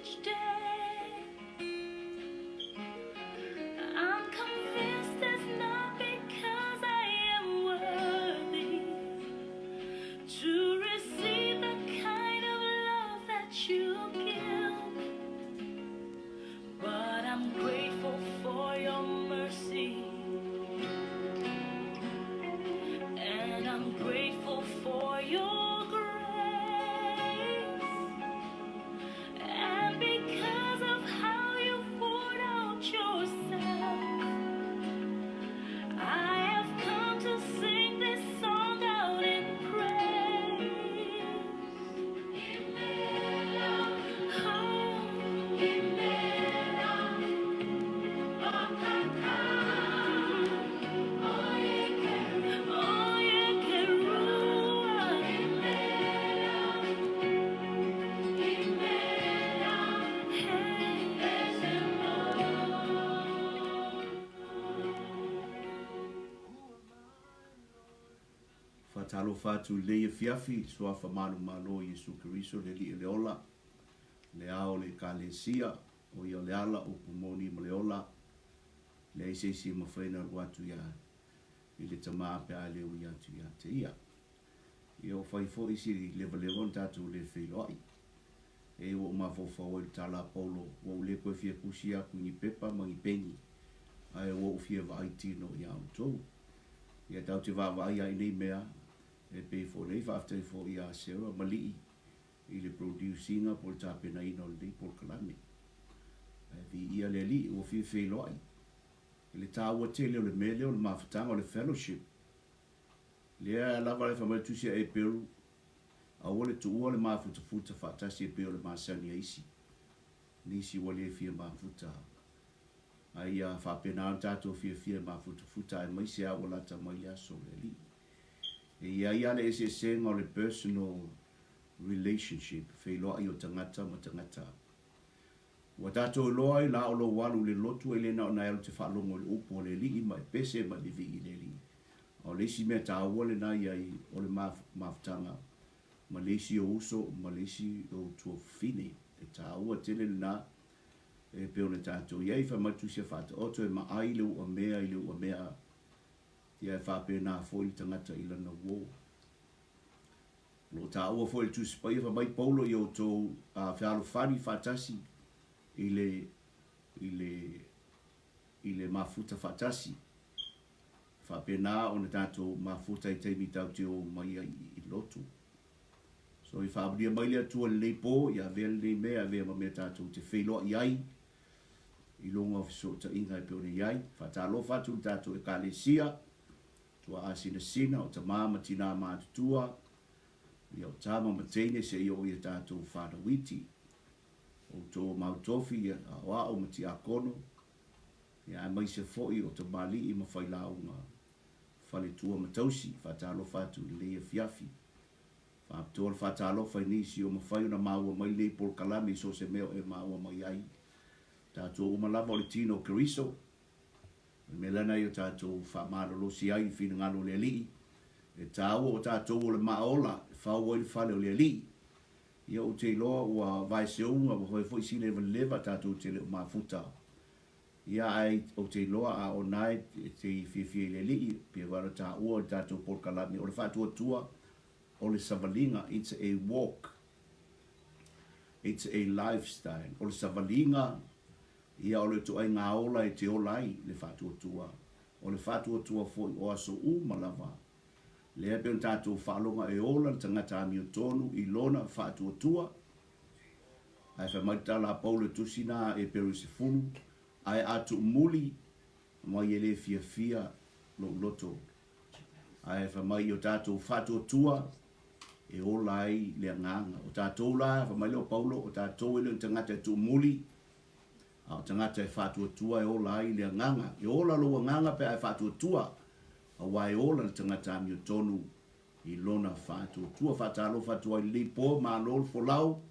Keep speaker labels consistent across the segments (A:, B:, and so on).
A: each day. I'm convinced it's not because I am worthy to receive the kind of love that you give. But I'm grateful for your mercy. And I'm grateful for your grace. And because of how you poured out yourself, I have come to sing this song out in praise. Oh, oh, yeah, Keruah.
B: Faatalofa atu i lenei afiafi i le Suafa manumalo o Iesu Keriso, le Alii o le Ola, le Ao o le Ekalesia, o ia o le ala, upu moni ma le ola, leai se isi e mafai ona alu atu ia i le Tama pe a le ui atu ia te ia. Ia ua fai foi si levaleva ona tatou le feiloai. E ua ou mafaufau ai i le tala a Paulo, ua ou le toe fia tusi atu i ni pepa ma ni peni, ae ua ou fia vaai tino iā outou. Ia tatou te vaavaai lava i nei mea, e pei foi nei, faafetai foi iā Sarah ma Lii i le produce ina po o le tapenaina o lenei polokalame. Ae viia le Alii, ua fia feiloai i le taua tele o le mea lea o le mafutaga o le fellowship. Lea lava e fai mai le Tusi a Eperu, Aua le tuua le mafutafuta faatasi e pei o le masani a isi, nisi ua le fia mafuta. A ia faapena ona tatou fiafia e mafutafuta aemaise a ua lata mai le aso o le Alii. E i ai a le eseesega o le personal relationship, feiloai o tagata ma tagata. Ua tatou iloa ai la o lou alu i le lotu e le na ona e alu te faalogo i le upu a le Alii ma e pese ma e vivii i le Alii. A o le isi mea taua lena i ai o le mafutaga ma le isi ou uso ma le isi ou tuafafine. E taua tele lena e pei ona tatou i ai. Fai mai le Tusi a Faataoto e maai le uamea i le uamea, ia e faapena foi le tagata i lana uo. O lo o taua foi i le Tusi Paia, fai mai Paulo, ia outou fealofani faatasi i le, i le, i le mafuta faatasi. E faapena ona tatou mafuta i taimi tatou te o mai ai i lotu. So i faamanuia mai le Atua i lenei po, ia avea lenei mea, avea ma mea tatou te feiloai ai i luga o fesootaiga e pei ona i ai. Faatalofa atu i le tatou Ekalesia, Tuaasinasina, o tama ma tinā matutua, ia o tama ma teine seia oo ia tatou whanau iti. Outou o mau tofi, ia aoao ma tiakono, ia aemaise foi o tamalii ma failauga faletua ma tausi, faatalofa atu i lenei afiafi. Faapitoa le faatalofa i nisi o mafai ona maua mai lenei polokalame i so o se mea o e maua mai ai. Tatou uma lava o le tino o Keriso. O le mea lena ia tatou faamalolosi ai i le finagalo o le Alii, e taua o tatou o le maa ola e fau ai le fale o le Alii. Ia ou te iloa ua vaeseuga ua fai foi si levaleva tatou te le o mafuta. Ia ae ou te iloa a o na e te fiafia i le Alii, pei foi ona taua i le tatou polokalame o le faatuatua o le savaliga, it's a walk, it's a lifestyle, o le savaliga Ia o le ituaiga ola e te ola ai le faatuatua, o le faatuatua foi o aso uma lava. Lea pei ona tatou faaloga e ola le tagata amiotonu i lona faatuatua. Ae fai mai le tala a Paulo e tusi na a Eperu 10, Ae a tuumuli mai e le fiafia lou loto. Ae fai mai i o tatou faatuatua e ola ai le agaga. O tatou la, fai mai lea o Paulo, o tatou e le o ni tagata e tuumuli, A o tagata e faatuatua e ola ai le agaga. E ola lou agaga pe a e faatuatua, aua e ola le tagata amiotonu i lona faatuatua. Faatalofa atu ai i lenei po, malo le folau,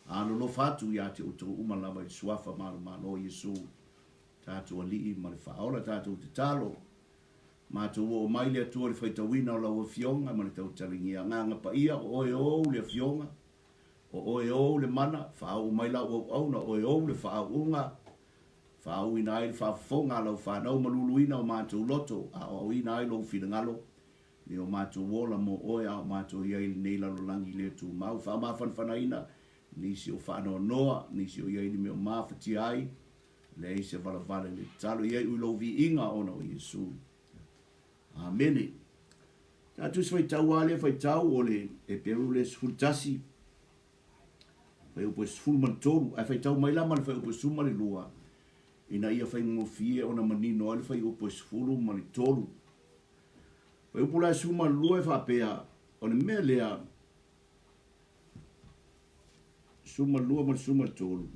B: a lolofa atu ia te outou uma lava i le Suafa malomalo o Iesu, tatou Alii ma le Faaola. Tatou tatalo, matou oo mai le Atua i le faitauina o lau Afioga ma le tautalagia Agaga Paia, o oe ou le Afioga. O oe ou le mana, faauu mai lau auauna, o oe ou le faauuga, Faaauina ai le faafofoga a lau fanau ma luluina o matou loto, aoaoina ai lou finagalo, me o matou ola mo oe a o matou i ai i lenei lalolagi le tumau. Faamafanafanaina nisi o faanoanoa, nisi o i ai ni mea o mafatia ai, leai se valevale le tatalo i ai ui lou viiga ona o Iesu. Amene. Sa tusi faitau a lea faitau o le Eperu le 11. Fuaiupu e 13, ae faitau mai la ma le fuaiupu e 12, ina ia faigofie ona manino ai le fuaiupu e 13. Fuaiupu la e 12 e faapea, o le mea lea, 12 ma le 13,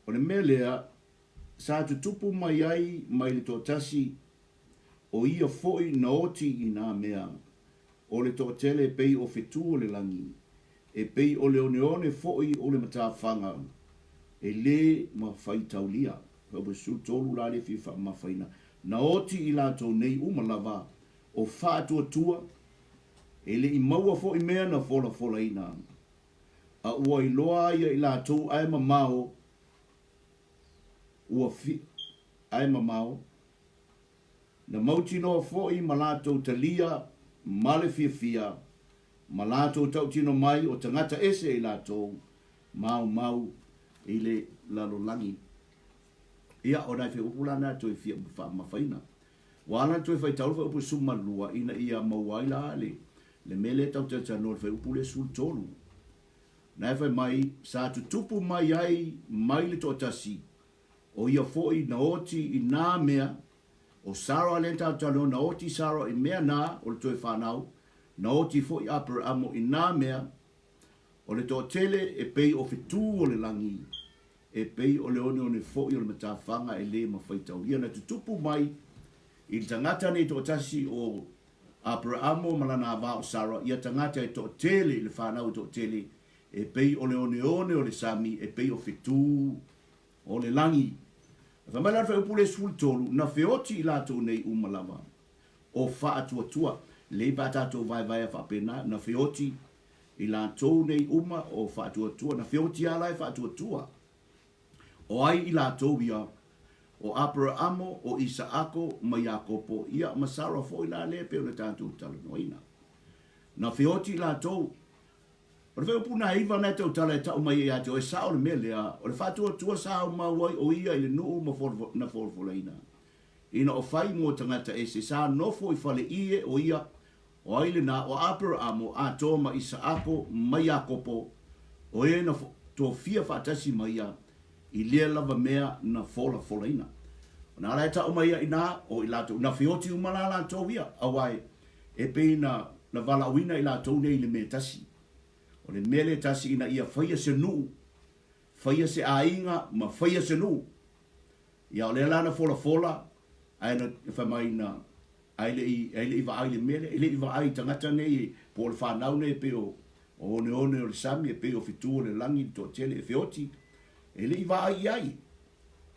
B: o le mea lea, sa tutupu mai ai mai le toatasi, o ia foi na oti i nā mea, o le toatele e pei o fetu o le lagi, e pei o le oneone foi o le matafaga, e lē mafaitaulia. 13 la le fia faamamafaina, na oti i latou nei uma lava o faatuatua, e le i maua foi mea na folafolaina, a ua iloa ai e i latou ae mamao, ua fi, ae mamao, Na mautinoa foi ma latou talia ma le fiafia, ma latou tautino mai o tagata ese i latou maumau i le lalolagi. Ia, o nai faaiupu la na toe fia faamamafaina. Ua ala ona toe faitau le faaiupu 12 ina ia maua ai la le, le mea lea e tatou te talanoa i le faaiupu lea 13. Na e fai mai, sa tutupu mai ai mai le toatasi O ia foi na oti i nā mea, o Sara lea tatou talanoa, na oti Sara i mea na o le toe fanau, na oti foi Aperamo i nā mea, o le toatele e pei o fetū o le lagi, e pei o le oneone foi o le matafaga e lē mafaitaulia. Na tutupu mai i le tagata nei toatasi o Aperamo ma lana avā o Sara, ia tagata e toatele i le fanau e toatele, e pei o le oneone o le sami, e pei o fetū o le lagi. A fai mai la le fuaiupu lea 13, na feoti i latou nei uma lava o faatuatua. Lelei pe a tatou vaevaea faapena, na feoti i latou nei uma o faatuatua. Na feoti lava la e faatuatua. O ai i latou ia? O Aperaamo, o Isaako ma Iakopo, ia ma Sara foi la lea e pei ona tatou talanoaina. Na feoti i latou. O le fuaiupu na iva na e tautala e tau mai ai ia te oe, sao le mea lea, o le faatuatua sa aumau ai o ia i le nuu ma na folafolaina. Ina o fai mo tagata ese, sa nofo i fale ie o ia, o ai lena, o Aperaamo, atoa ma Isaako ma Iakopo, o e na tofia faatasi ma ia i lea lava mea na folafolaina. O na la e tau mai ai ina, o i latou, na feoti uma la latou ia, aua e E pei na na valaauina i latou nei i le mea e tasi. O le mea lea e tasi ina ia faia se nuu, faia se aiga ma faia se nuu. Ia o lea la na folafola ae na fai mai na ae le i ae le i vaai i le mea lea, e le i vaai i tagata nei po o le fanau nei e pei o o oneone o le sami, e pei o fetu o le lagi, le toatele e feoti. E le i vaai i ai.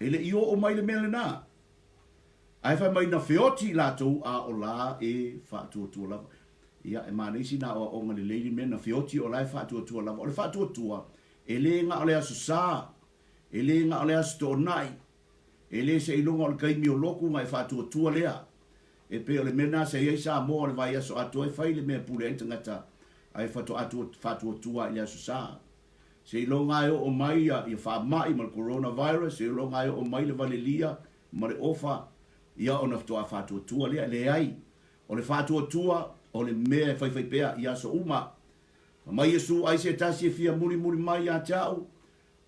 B: E le i oo mai le mea lena. Ae fai mai na feoti i latou a o la e faatuatua lava. Ia, e manaia sina aoaoga lelei le mea na feoti o la e faatuatua lava. O le faatuatua, e le na o le Aso Sa, e le na o le Aso Toonai, e le seiloga o le taimi o lotu ona e faatuatua lea. E pei o le mea lena sa i ai Samoa o le vaiaso atoa e fai le mea e pule ai le tagata ae faatoa faatuatua i le Aso Sa. Seiloga e oo mai ia faamai ma le coronavirus, seiloga e oo mai le valelia ma le ofa, ia ona faatoa faatuatua lea. Leai, o le faatuatua o le mea e faifai pea i aso uma. Fai mai Iesu, Ai se tasi e fia mulimuli mai ia te au,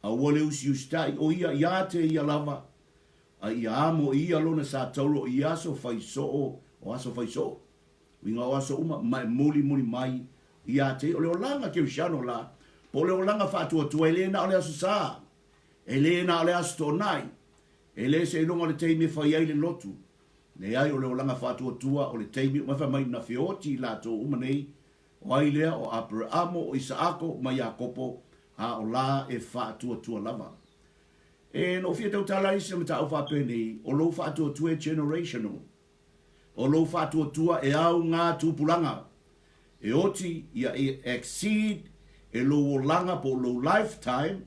B: aua le usiusitai o ia ia te ia lava, a ia amo e ia lona sa tauro i aso fai soo o aso fai soo. Uiga o aso uma, ma e mulimuli mai ia te ia. O le olaga kerisiano la, po o le olaga faatuatua e le na o le Aso Sa, e le na o le Aso Toonai, E le seiloga o le taimi e fai ai le lotu. Leai, o le olaga faatuatua o le taimi uma e fai mai na feoti i latou uma nei, o ai lea, o Aperaamo, o Isaako, ma Iakopo, a o la e faatuatua lava. E, na ou fia tautala ai sina mataupu faapenei, o lou faatuatua e generational. O lou faatuatua e au ngā tupulaga. E oti ia e exceed e lou olaga po o lou lifetime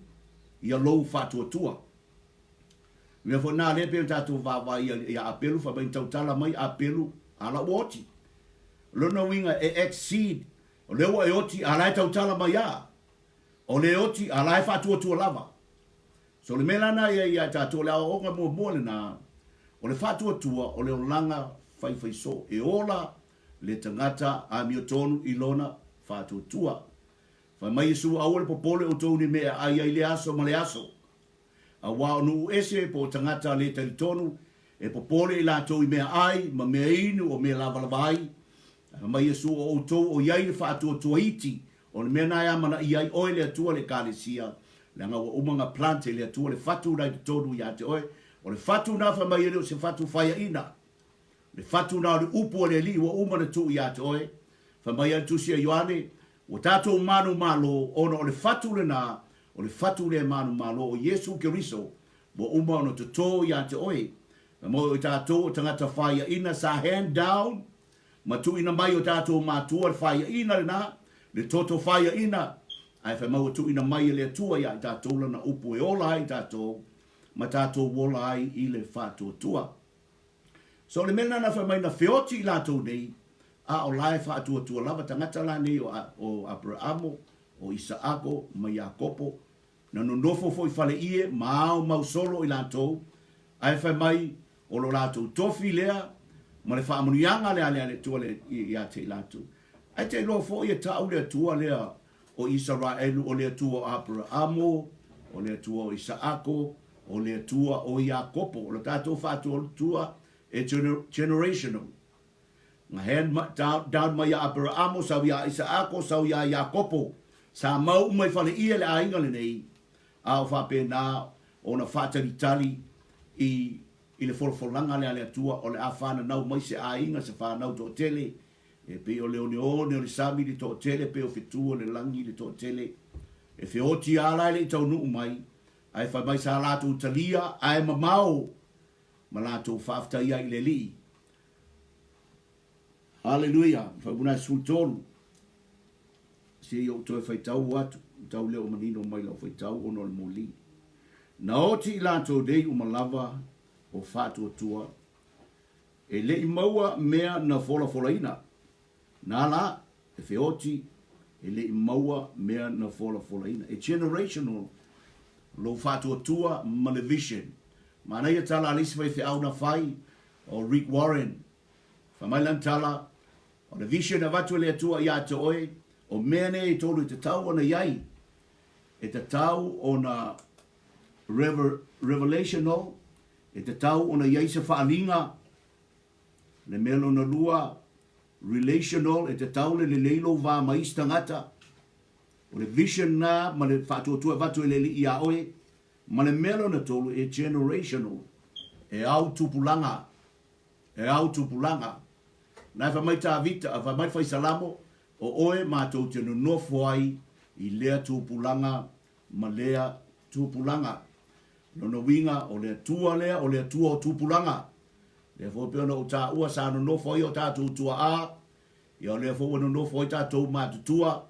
B: ia lou faatuatua. O mea foi na lea pei ona tatou vaavaai ia Apelu fai mai na tautala mai Apelu a la ua oti. O lona uiga e exceed o lea ua e oti a la e tautala mai a. O le oti a la e faatuatua lava. So o le mea la na ia ia tatou o le aoaoga muamua lena o le faatuatua o le olaga faifaisoo e ola le tagata amiotonu i lona faatuatua. Fai mai Iesu, Aua le popole outou ni mea e ai ai lea aso ma le aso. Auā o nuu ese po o tagata le talitonu e popole i latou i mea ai ma mea inu o mea lavalava ai. Ae fai mai Iesu, O outou o i ai le faatuatua iti, o le mea na e amanaia ai oe le Atua le Ekalesia, leaga ua uma na plant e le Atua le fatu na i totonu ia te oe. O le fatu na fai mai e le o se fatu faiaina. Le fatu na o le upu a le Alii ua uma na tuu ia te oe. Fai mai ai le Tusi a Ioane, Ua tatou manumalo ona o le fatu lena, o le fatu lea e manumalo o Iesu Keriso, ua uma ona totō ia te oe. Fai mai o i tatou o tagata faiaina sa hand down ma tuuina mai o tatou matua le faiaina lena, le toto faiaina, ae fai mai ua tuuina mai e le Atua ia i tatou lana upu e ola ai tatou ma tatou ola ai i le faatuatua. So o le mea lena na fai mai na feoti i latou nei, a o la e faatuatua lava tagata la nei o, o Aperaamo, o Isaako ma Iakopo, na nonofo foi fale ie ma ao mau solo i latou, ae fai mai o lo latou tofi lea ma le faamanuiaga lea a le Atua le, ia te i latou. Ae te iloa foi e tau le Atua lea o Isaraelu o le Atua o Aperaamo, o le Atua o Isaako, o le Atua o Iakopo. O le tatou faatuatua e generational. Na hand down mai ia Aperaamo, sau ia Isaako, sau ia Iakopo. Sa mau uma i faleie le aiga lenei, a o faapena ona faatalitali i i le folafolaga lea a le Atua o le a fananau mai se aiga, se fanau toatele, E pei o le oneone o le sami le toatele, pei o fetu o le lagi le toatele. E feoti a la e le i taunuu mai, ae fai mai sa latou talia ae mamao ma latou faafetai ai i le Alii. Haleluia! Faaupuga 13. Se i ou toe faitau atu, tau lea o manino mai lau faitau ona o le moli. Na oti i latou nei uma lava o faatuatua E le i maua mea na folafolaina. Na la, e feoti, e le i maua mea na folafolaina. E generational lou faatuatua ma le vision. Manaia tala a le isi faifeau na fai, o Rick Warren. Fai mai lana tala, o le vision e avatu e le Atua ia te oe, o mea nei e tolu e tatau ona i ai. E tatau ona revelational, E tatau ona i ai se faaaliga, le mea lona lua, relational, e tatau le lelei lou va ma isi tagata, o le vision na ma le faatuatua e avatu e le Alii iā oe, ma le mea lona tolu, e generational, e au tupulaga, e au tupulaga. Na e fai mai Tavita, fai mai le Faisalamo, o oe matou te nonofo ai i lea tupulaga ma lea tupulaga. Lona uiga, o le Atua lea, o le Atua o tupulaga. Lea foi pei ona ou taua sa nonofo ai o tatou tuaa, ia o lea foi ua nonofo ai tatou matutua,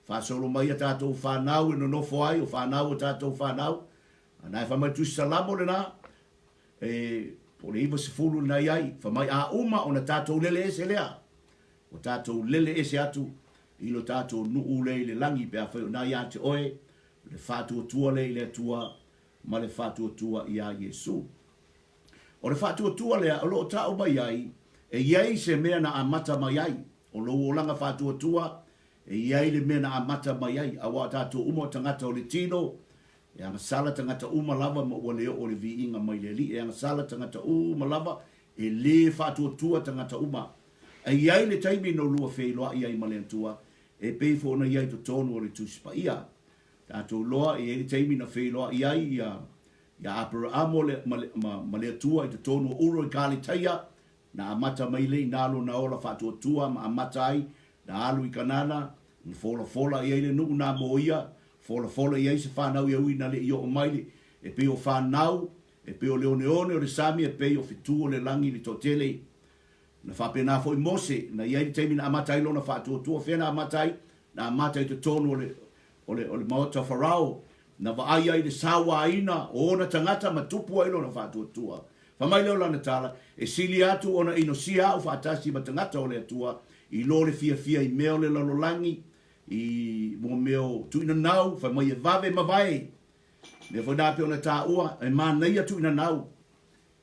B: faasolo mai a tatou fanau e nonofo ai, o fanau o tatou fanau. A na e fai mai le Tusi Salamo lena, e, po o le 90 lena i ai, fai mai a uma ona tatou lele ese lea, ua tatou lele ese atu i lo tatou nuu lea i le lagi pe afai o na ia te oe le faatuatua lea i le Atua ma le faatuatua iā Iesu. O le faatuatua lea o lo o tau mai ai, e i ai se mea na amata mai ai. O lou olaga faatuatua, e i ai le mea na amata mai ai, aua o tatou uma o tagata o le tino, e agasala tagata uma lava ma ua le oo le viiga mai le Alii, e agasala tagata uma lava, e lē faatuatua tagata uma. E i ai le taimi na lua feiloai ai ma le Atua, e pei foi ona i ai i totonu o le Tusi Paia. Tatou iloa, e i ai le taimi na feiloai ai ia, ia Aperaamo le, ma, le, ma, ma le Atua i totonu o Uro i Kaletaia, na amata mai lea i na lona ola faatuatua ma amata ai na alu i Kanana, na folafola i ai le nuu na mo ia, folafola i ai se fanau e ui na le i oo mai le, e pei o fanau, e pei o le oneone o le sami, e pei o fetu o le lagi i le toatele. Na faapena foi Mose, na i ai le taimi na amata ai lona faatuatua, fea na amata ai? Na amata i totonu o le, o le, o le maota o Farao, na vaai ai i le sauaina o ona tagata ma tupu ai lona faatuatua. Fai mai lea o lana tala, E sili atu ona inosia au faatasi ma tagata o le Atua, i lo le fiafia i mea o le lalolagi, i mo mea o tuuinanau, fai mai e vave mavae. Mea foi na pei ona taua, e manaia tuuinanau.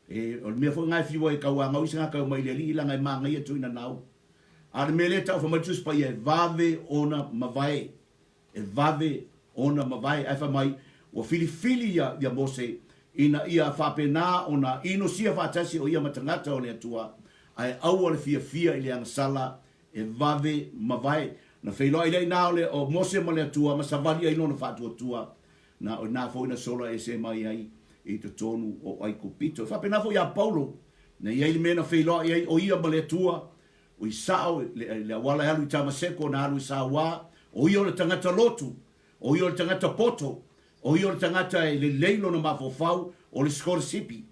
B: E, o le mea foi na e fiu ai e tauagau isi tagata e omai i le Alii, leaga e manaia tuuinanau. A o le mea lea e tau fai mai le Tusi Paia, e vave ona mavae. E vave ona mavae. Ae fai mai, ua filifili ia, ia Mose, ina ia faapena ona inosia faatasi o ia ma tagata o le Atua, ae aua le fiafia i le agasala e vave mavae. Na feiloai lea i ina o le, o Mose ma le Atua, ma savali ai lona faatuatua, na o ina foi na sola ese mai ai i totonu o Aikupito. E faapena foi ia Paulo, na i ai le mea na feiloai ai o ia ma le Atua, o i sao i le auala e alu i Tamaseko na alu i Sauā, o ia o le tagata lotu, o ia o le tagata poto, o ia o le tagata e lelei lona mafaufau, o le sikolasipi.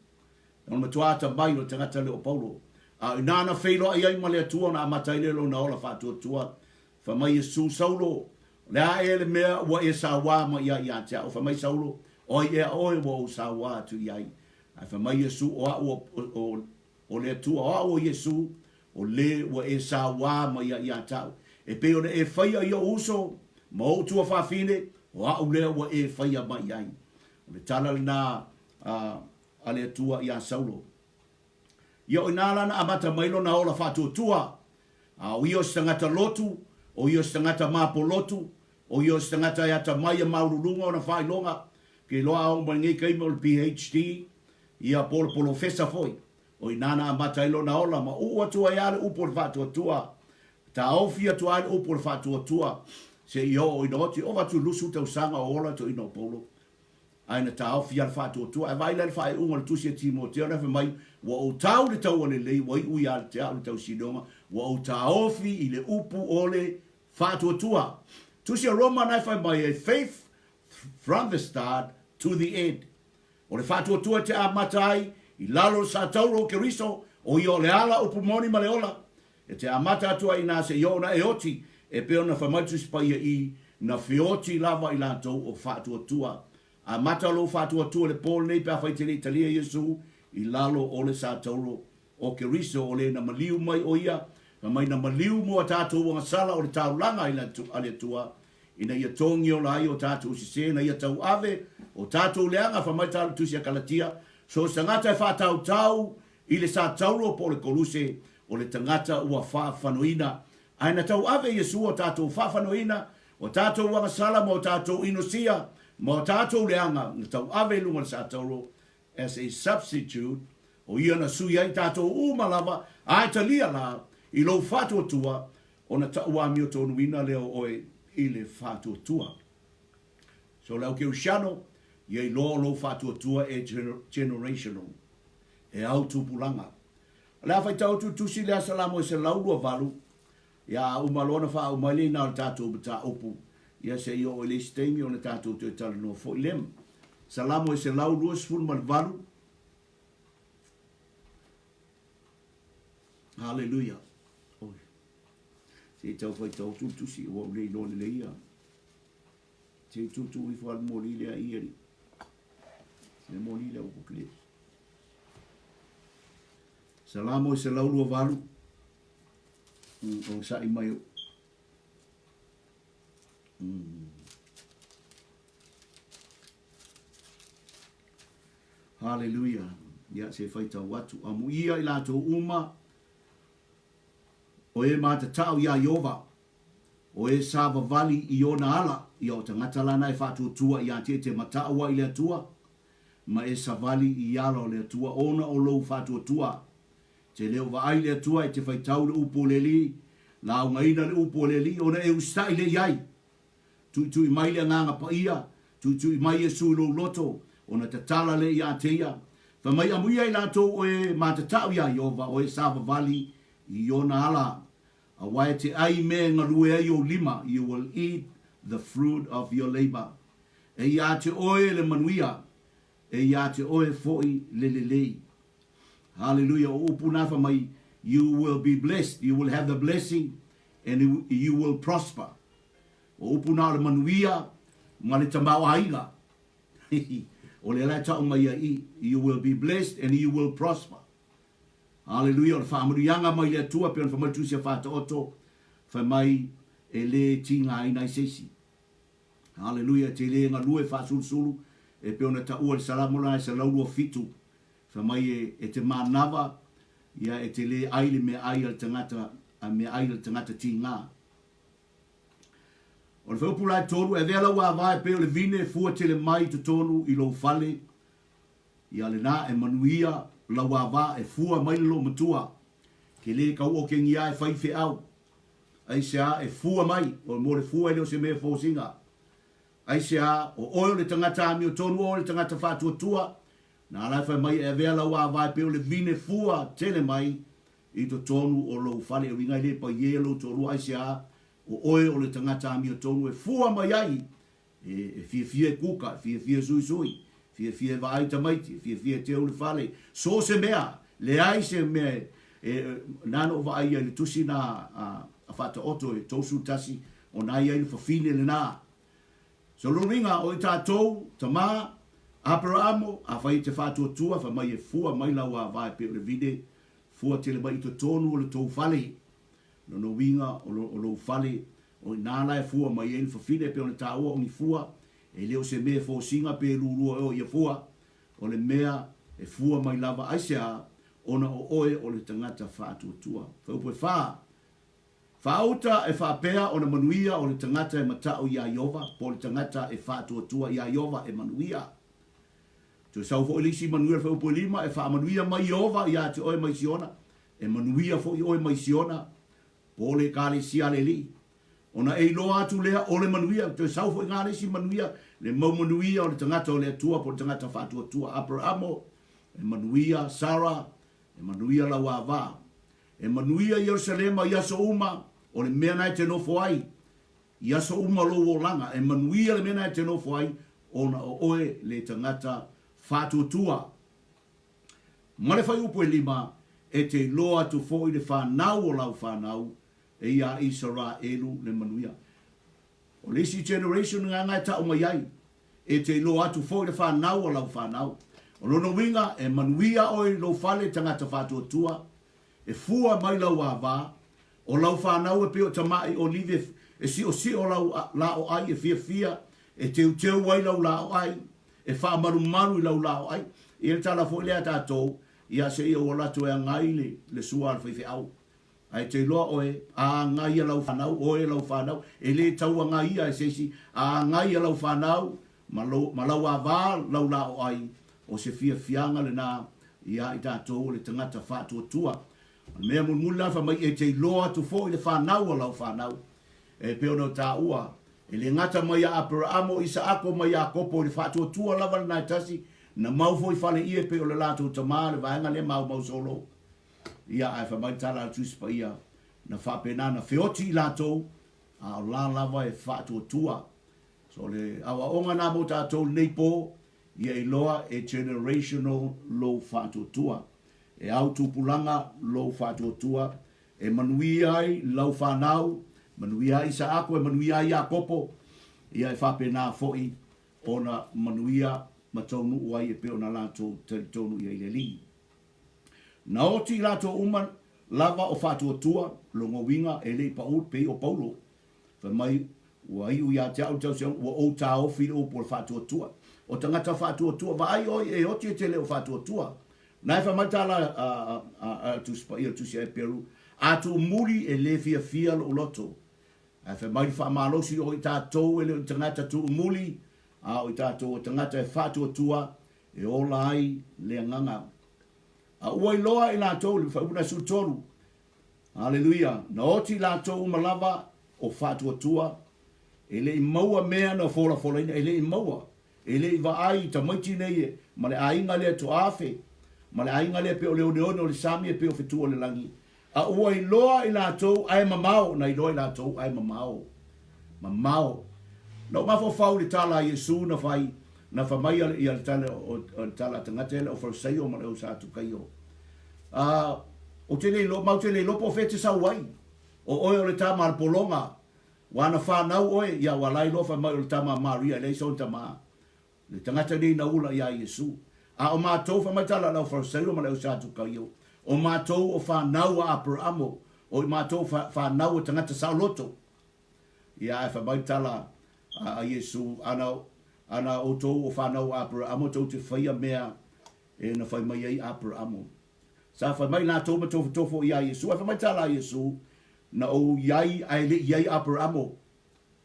B: O le matua atamai o le tagata lea o Paulo. A o ina na feiloai ai ma le Atua ona amata ai lea lona ola faatuatua. Fai mai Iesu, Saulo, o le a ea le mea ua e sauā mai ai ia te au? Fai mai Saulo, O ai ea oe ua ou sauā atu i ai? Ae fai mai Iesu, O au o, o, o le Atua, o au o Iesu, o le ua e sauā mai ai ia te au. E pei ona e faia i ou uso ma ou tuafafine, o au lea ua e faia mai ai. O le tala lena a, a le Atua iā Saulo. Ia o inā la na amata mai lona ola faatuatua, a o ia o se tagata lotu, o ia o se tagata mapolotu, o ia o se tagata e atamai a maualuluga ona faailoga, ke iloa a oo mai lenei taimi o le PHD, ia po o le polofesa foi. O inā na amata ai lona ola ma uu atu ai a le upu o le faatuatua, taofi atu ai le upu o le faatuatua seia oo ina oti, ova atu i le 20 tausaga o ola toeaina o Paulo. Ae na taofi lava le faatuatua. Ae vaai la i le faaiuga o le tusi a Timotea lea fai mai, Ua ou tau i le taua lelei, ua iu ia te au le tausiloga, ua ou taofi i le upu o le faatuatua. Tusi a Roma na e fai mai ai, Faith from the start to the end. O le faatuatua e te amata ai i lalo o le satauro o Keriso, o ia o le ala, upu moni ma le ola. E te amata atu ai inā seia oo na e oti, e pei ona fai mai le Tusi Paia i, Na feoti lava i latou o faatuatua. Amata lou faatuatua i le pō lenei pe afai e te le i talia Iesu i lalo o le satauro o Keriso o le na maliu mai o ia, fai mai na maliu mo a tatou agasala o le taulaga i a le Atua, ina ia togi ola ai o tatou sese, na ia tauave o tatou leaga, fai mai le Tusi a Kalatia, so o se tagata e faatautau I le satauro po o le koluse, o le tagata ua faafanoina. Ae na tauave Iesu o tatou faafanoina, o tatou agasala ma o tatou inosia, ma o tatou leaga, na tauave i luga o le satauro as a substitute, o ia na sui ai tatou uma lava, a e talia la i lou faatuatua, ona tauamiotonuina lea o oe i le faatuatua. So le au Kerisiano, ia iloa o lou faatuatua e generational, e au tupulaga. O le a faitau atu le tusi lea Salamo e 128, ia a uma loa ona faauma ai lea ina o le tatou mataupu, ia se i oo i le isi taimi ona tatou toe talanoa foi lea. Salamo e 128. Haleluia. Oi. Se i tau faitau atu le tusi, ua ou le iloa lelei ia. Se i tuutuu ifo lava le moli lea i alii. Le moli lea ua kele. Salamo e 128. O sa'i mai o. Hallelujah. Ia se faitau atu. Amuia i latou uma o e matatau iā Ieova. O e savavali i ona ala, ia o tagata la na e faatuatua ia te e te matau ai i le Atua, ma e savali i ala o le Atua ona o lou faatuatua. Te leo vaai le Atua e te faitau le upu o le Alii, laugaina le upu o le Alii ona e usitai lea i ai. Tuitui mai le Agaga Paia, tuitui mai Iesu i lou loto, ona tatala lea ia te ia. Fai mai amuia i latou o e matatau iā Ieova, o e savavali i ona ala. Aua e te ai mea e galue ai ou lima, you will eat the fruit of your labour. E iā te oe le manuia, e iā te oe foi le lelei. Haleluia, o upu na fa mai, You will be blessed, you will have the blessing and you will prosper. O upu na o le manuia ma le tamaoaiga. O lea la e tau mai ai i, you will be blessed and you will prosper. Haleluia, o le faamanuiaga mai le Atua pei ona fai mai le Tusi a Faataoto, fai mai e le tigaina ai se isi. Haleluia, e te le galue faasulusulu e pei ona taua i le Salamo lena e 127, fai mai e, e te manava, ia e te le ai le meaai a le tagata, a meaai a le tagata tiga. O le fuaiupu la e 3, e avea lau ava e pei o le vine e fua tele mai i totonu i lou fale, ia lena e manuia lau ava e fua mai le loomatua, ke le kauokengia e fai feau. Aisea e fua mai, o mo le fua e le o se mea e fosiga. Aisea, o oe o le tagata amiotonu, o oe o le tagata faatuatua, na ala e fai mai e avea lau ava e pei o le vine fua tele mai i totonu o lou fale, e uiga e le paie lou toalua, aisea, o oe o le tagata amiotonu e fua mai ai, e fiafia e kuka, e fiafia e suisui, fiafia e vaai tamaiti, e fiafia e teu le fale, so o se mea, leai se mea e, e, na na ou vaai ai i le tusi na a, a Faataoto e 31, ona ai ai le fafine lena. So lona uiga, o i tatou, tama, Aperaamo, afai e te faatuatua, fai mai e fua mai lau ava e pei o le vine, fua tele mai i totonu o le tou fale. Lona uiga, o, lo, o lou fale, o i nā la e fua mai ai le fafine e pei ona taua o ni fua, e le o se mea e fosiga pe e lulua eo ia fua, o le mea e fua mai lava aisea, ona o oe o le tagata faatuatua. Fuaiupu e fa, Faauta e faapea ona manuia o le tagata e mata'u iā Ieova, po o le tagata e faatuatua iā Ieova e manuia. Toe sau foi le isi manuia o le fuaiupu e lima, e faamanuia mai Ieova iā te oe mai Siona, e manuia foi oe mai Siona, po o le Ekalesia a le Alii. Ona e iloa atu lea o le manuia, toe sau foi ngā le isi manuia, le mau manuia o le tagata o le Atua po o le tagata faatuatua. Aperahamo, e manuia, Sara, e manuia lau ava. E manuia Ierusalema i aso uma, o le mea na e te nofo ai, i aso uma o lou olaga, e manuia le mea na e te nofo ai, ona o oe le tagata faatuatua. Ma le fuaiupu e lima, e te iloa atu foi le fanau o lau fanau, e iā Isaraelu le manuia. O le isi generation lena e tau mai ai, e te iloa atu foi le fanau a lau fanau. O lona uiga, e manuia oe i lou fale tagata faatuatua, e fua mai lau ava, o lau fanau e pei o tama'i olive e si'osi'o lau lao'ai e fiafia, e teuteu ai lau lao'ai, e faamalumalu i lau lao'ai. E i ai le tala foi lea a tatou, ia seia ua alu atu e agai le sua a le faifeau. Ae te iloa oe, a agaia lau fanau, oe lau fanau, e le tau agaia e se isi, a agaia lau fanau, ma, lo, ma lau ava lau laoai, o se fiafiaga lena iā i tatou o le tagata faatuatua. O le mea mulimuli la, fai mai e te iloa atu foi le fanau a lau fanau. E pei ona taua, e le gata mai ia Aperaamo, Isaako ma Iakopo i le faatuatua lava lena e tasi, na mau foi fale ie pei o le latou tama le vaega lea maumau solo. Ia, ae fai mai le tala a le Tusi Paia, na faapena na feoti i latou, a o la lava e faatuatua. So o le aoaoga na mo tatou lenei po, ia iloa e generational lou faatuatua. E au tupulaga lou faatuatua, e manuia ai lau fanau, manuia ai Isaako, e manuia ai Iakopo, ia e faapena foi ona manuia ma taunuu ai e pei ona latou talitonu i ai le Alii. Na oti i latou uma lava o faatuatua, lona uiga e le i pau pei o Paulo. Fai mai, Ua iu ia te au le tausiaga, ua ou taofi i le upu o le faatuatua. O tagata faatuatua, vaai oe e oti e te le o faatuatua. Na e fai mai le tala a le Tusi Paia, le Tusi a Eperu, A tuumuli e le fiafia lou loto. Ae fai mai le faamalosi o i tatou e le o ni tagata tuumuli, a o i tatou o tagata e faatuatua, e ola ai le agaga. A ua iloa i latou le faaiuga 13, Aleluia, na oti i latou uma lava o faatuatua, e le i maua mea na folafolaina, e le i maua, e le i vaai i tamaiti nei e, ma le aiga lea toaafe, ma le aiga lea pei o le oneone o le sami e pei o fetu o le lagi, A ua iloa i latou ae mamao, na iloa i latou ae mamao. Mamao. Na ou mafaufau i le tala a Iesu na fai, na fai mai ia le tala o le tala a tagata ia le au Farisaio ma le au Satukaio. A, Ou te le iloa, matou te le iloa po o fea e te sau ai. O oe o le tama a le pologa, ua ana fanau oe, ia ua la iloa fai mai o le tama a Maria e leai sona tama. Le tagata nei na ula iā Iesu. A o matou, fai mai tala a le au Farisaio ma le au Satukaio, o matou o fanau a Aperaamo, o i matou fanau a tagata saoloto. Ia, ae fai mai le tala a Iesu, Ana, ana outou o fanau a Aperaamo tou te faia mea e na fai mai ai Aperaamo. Sa fai mai latou ma tofotofo iā Iesu, ae fai mai tala a Iesu, Na ou iai ae le i iai Aperaamo.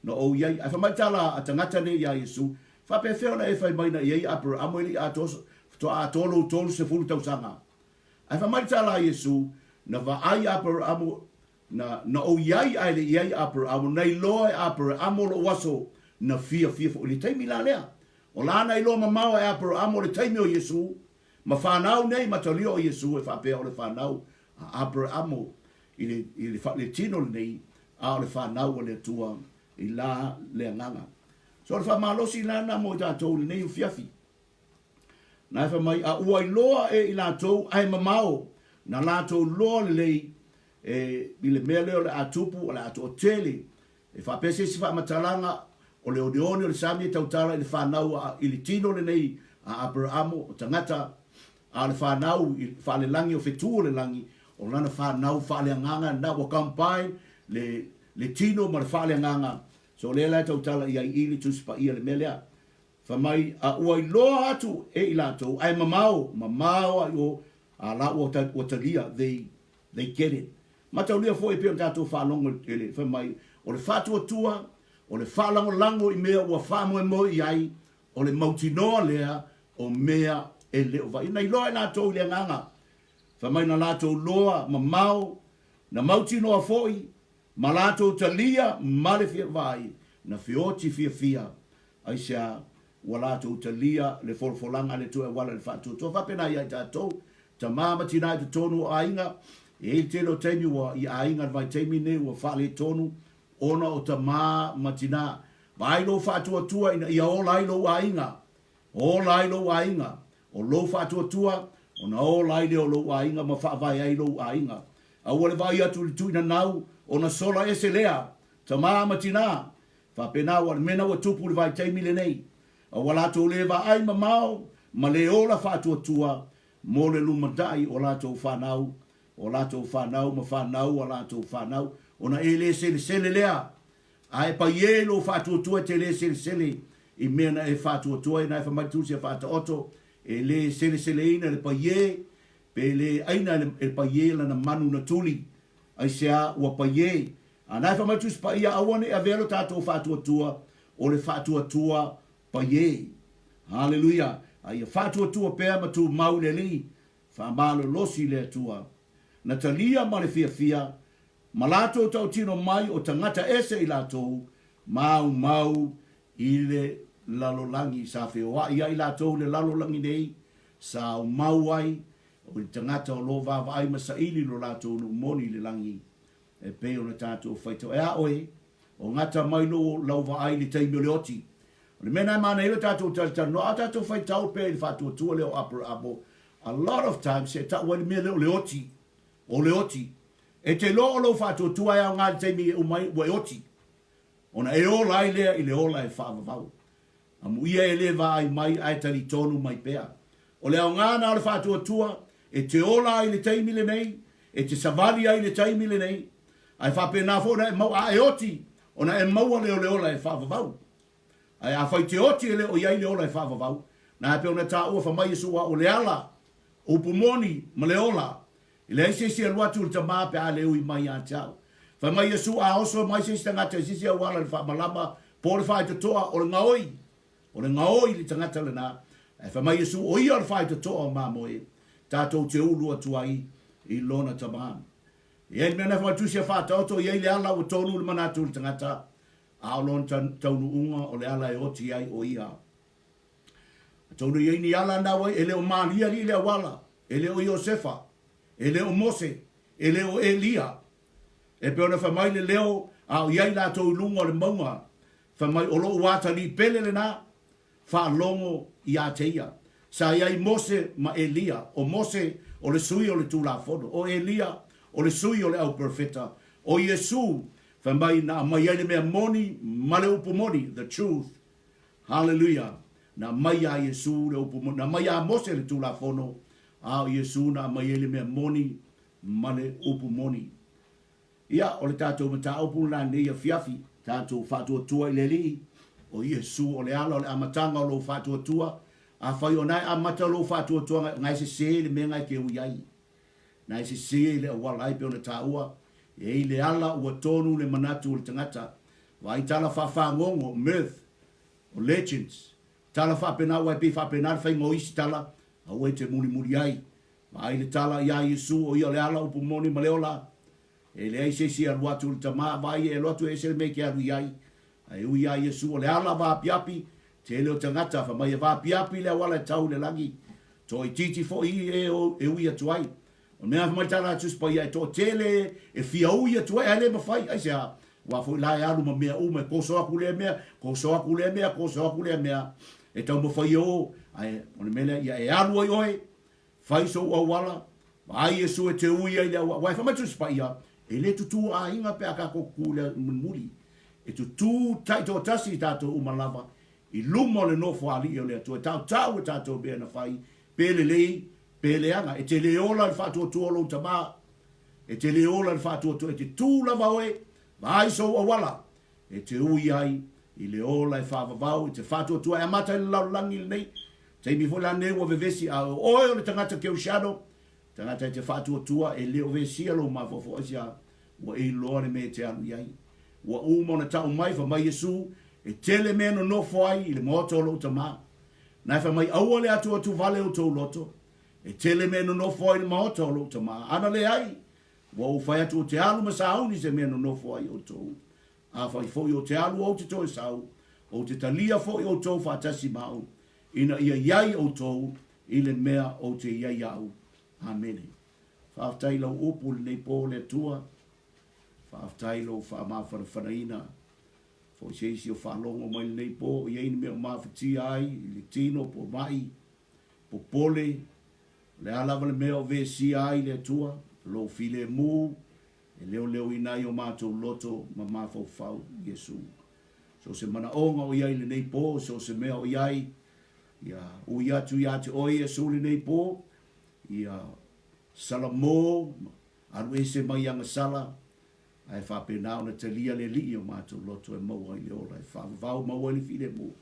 B: Na ou iai. Ae fai mai tala a tagata nei iā Iesu, Faapefea ona e fai mai na iai Aperaamo e le i atoa, faatoa atoa lou 30 tausaga? Ae fai mai tala a Iesu, Na vaai Aperaamo Na, na ou i ai ae le i ai Aperamo, na iloa e Aperamo lou aso, na fiafia foi i le taimi la lea. O la na iloa mamao e Aperamo le taimi o Iesu, ma fanau nei matalia o Iesu e faapea o le fanau a Aperamo i le, i le, le tino lenei, a o le fanau a le Atua i la le agaga. So o le faamalosi la na mo i tatou i lenei afiafi. Na e fai mai, a ua iloa e i latou ae mamao, na latou loa lelei e, i le mea lea o le a tupu, o le a toatele. E faapea se isi faamatalaga, o le oneone o le sami e tautala i le fanau a, i le tino lenei a Aperaamo, o tagata, a o le fanau i, faalelagi o fetu o le lagi, o lana fanau faaleagaga lena, ua combine le, le tino ma le faaleagaga. So o lea la e tautala i ai i le Tusi Paia le mea lea. Fai mai, a ua iloa atu e i latou, ae mamao, mamao a i o, a la ua, ua talia, they, they get it. Mataulia foi e pei ona tatou faalogo i le, fai mai, o le faatuatua, o le faalagolago i mea ua faamoemoe i ai, o le mautinoa lea o mea e le o vaai. Na iloa e latou i le agaga, fai mai na latou loa mamao, na mautinoa foi, ma latou talia ma le fia vaai, na feoti fiafia Aisea? Ua latou talia le folafolaga a le Atua e auala i le faatuatua. Faapena ia i tatou, tama ma tina i totonu o aiga, e i ai le tele o taimi ua i aiga i le vaitaimi lenei ua faaletonu ona o tama ma tina. Vaai lou faatuatua ina ia ola ai lou aiga. Ola ai lou aiga. O lou faatuatua, ona ola ai lea o lou aiga ma faavae ai lou aiga. Aua le vaai atu i le tuinanau, ona sola ese lea, tama ma tina, Faapena ua le mena ua tupu i le vaitaimi lenei, a ua latou le vaai mamao ma le ola faatuatua mo le lumanai o latou fanau, o latou fanau ma fanau a latou fanau, ona e le selesele lea. A e paiē i lou faatuatua e te le selesele i mea na e faatuatua ai, na e fai mai le Tusi a Faataoto, e le seleseleina le paiē, pe le aina e le paiē lana manu na tuli. Aisea ua paiē? A na e fai mai Tusi Paia, Aua ne i avea lo tatou faatuatua, o le faatuatua paiē. Haleluia! A ia faatuatua pea ma tumau i le Alii, faamalolosi le Atua. Na talia ma le fiafia, ma latou tautino mai o tagata ese i latou, maumau i le lalolagi. Sa feoai ai latou i le lalolagi nei, sa aumau ai o ni tagata o lo o vaavaai ma saili lo latou nuu moni i le lagi. E pei ona tatou faitau, e a oe, o gata mai lou lau vaai i le taimi o le oti. O le mea lena e manaia ai lo tatou talatalanoa, a tatou faitau pea i le faatuatua lea o Aperamo, a lot of times e tau ai le mea lea o le oti, o le oti. E te iloa o lou faatuatua e aoga i le taimi e uma ai ua e oti, ona e ola ai lea i le ola e faavavau. Amuia e le vaai mai ae talitonu mai pea. O le aoga na o le faatuatua e te ola ai i le taimi lenei, e te savali ai i le taimi lenei, ae faapena foi ona e maua, a e oti, ona e maua lea o le ola e faavavau. Ae afai te oti e le o i ai le ola e faavavau, na e pei ona taua fai mai Iesu a o le ala, upu moni, ma le ola, E leai se isi e alu atu i le Tama pe a le ui mai ia te au. Fai mai Iesu, A oso mai se isi tagata i se isi auala i le faamalama, po o le faaitotoa, o le gaoi, o le gaoi le tagata lena. Ae fai mai Iesu, O ia o le faaitotoa o mamoe, tatou te ulu atu ai i lona Tama. E i ai le mea na fai mai Tusi a Faataoto, e i ai le ala ua tonu le manatu o le tagata, a o lona taunuuga o le ala e oti ai o ia. Atonu e i ai ni ala na wai, e le o Malia alii le auala, e le o Iosefa, e le o Mose, e le o Elia. E pei ona fai mai le leo a o i ai latou i luga o le mauga, fai mai, o lou atalii pele lena, faalogo ia te ia. Sa i ai Mose ma Elia. O Mose, o le sui o le Tulafono, o Elia, o le sui o le au perofeta, o Iesu, fai mai na aumai ai le mea moni ma le upu moni, the truth. Haleluia! Na aumai iā Iesu le upu moni, na aumai iā Mose le Tulafono, a o Iesu na aumai ai le mea moni ma le upu moni. Ia, o le tatou mataupu lena i lenei afiafi, tatou faatuatua i le Alii, o Iesu o le ala o le amataga o lou faatuatua. Afai o na e amata lou faatuatuaga, na e sese le mea na e te ui ai. Na e sese le auala ai pei ona taua, e i ai le ala ua tonu le manatu o le tagata. Vaai tala faafagogo, myth, o legends, tala faapena aua e pei faapena le faiga o isi tala, aua e te mulimuli ai. Vaai le tala iā Iesu, o ia o le ala, upu moni ma le ola. E leai se isi e alu atu i le Tama, vaai e alu atu e ese le mea e te alu i ai. Ae ui iā Iesu o le ala vaapiapi, tele o tagata, fai mai e vaapiapi le auala e tau i le lagi. Toaitiiti foi i e e ui atu ai. O le mea fai mai le tala a Tusi Paia, e toatele e fia ui atu ai, ae le mafai. Aisea? Aua foi la e alu ma mea uma, e koso atu lea mea, koso atu lea mea, koso atu lea mea, e taumafai e o, ae o le mea lea, ia e alu ai oe, Fai sou auala, vaai Iesu e te ui ai le auala. Aua e fai mai Tusi Paia, e le tutū aiga pe a tatou tutū i le mulimuli. E tutū taitoatasi i tatou uma lava i luma o le Nofoalii o le Atua e tautau e tatou mea na fai, pe lelei, pe leaga. E te le ola i le faatuatua o lou tama. E te le ola i le faatuatua. E te tū lava oe, vaai sou auala, e te ui ai i le ola e faavavau, e te faatuatua e amata i le lalolagi lenei. Taimi foi la nei ua vevesi, a o oe o le tagata Keusiano, tagata e te faatuatua, e le o vesia lou mafaufau, aisea? Ua e iloa le mea e te alu i ai. Ua uma ona tau mai, fai mai Iesu, e tele mea e nonofo ai i le maota o lou Tama. Na e fai mai, aua le atuatu vale outou loto, e tele mea e nonofo ai i le maota o lou Tama. Ana leai, Ua ou fai atu ou te alu ma sauni se mea nonofo ai outou. Afai foi ou te alu ou te toe sau, ou te talia foi outou faatasi ma au, ina ia i ai outou i le mea ou te i ai au. Amene. Faafetai i lau upu i lenei po, le Atua. Faafetai i lou faamafanafanaina. Foi se isi o faalogo mai lenei po, o i ai ni mea o mafatia ai i le tino po o mai, popole, O le a lava le mea o vesia ai le Atua, lou filemu, e leoleoina ai o matou loto ma mafaufau, Iesu. So o se manaoga o i ai i lenei po, so o se mea o i ai, ia ui atu ia te oe Iesu lenei po, ia salamo, alu ese mai agasala, Ae faapena ona talia le Alii o matou loto e maua ai le ola, e faavavau maua ai le filemu,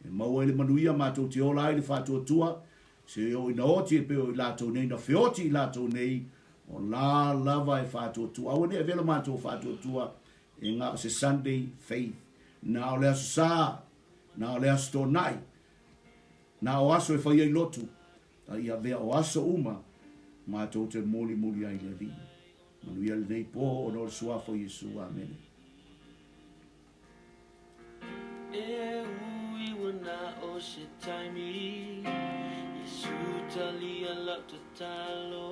B: e maua ai le manuia matou te ola ai le faatuatua, seia oo ina oti e pei o i latou nei na feoti i latou nei, o la lava e faatuatua. Aua ne i avea lo matou faatuatua e na o se Sunday faith, na o le Aso Sa, na o le Aso Toonai, na o aso e fai ai lotu, a ia avea o aso uma matou te mulimuli ai i le Alii. Manuia lenei po ona o le Suafa o Iesu. Amene.
A: E ui ua na o se taimi Iesu talia lau tatalo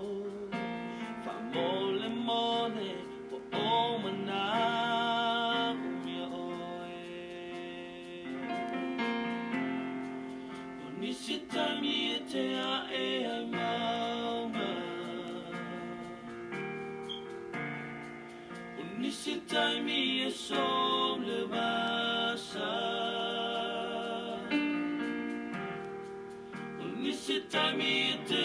A: Faamolemole po o manaomia oe O nisi taimi e te ae ai mauga O nisi taimi e sou le vasa O nisi taimi e te.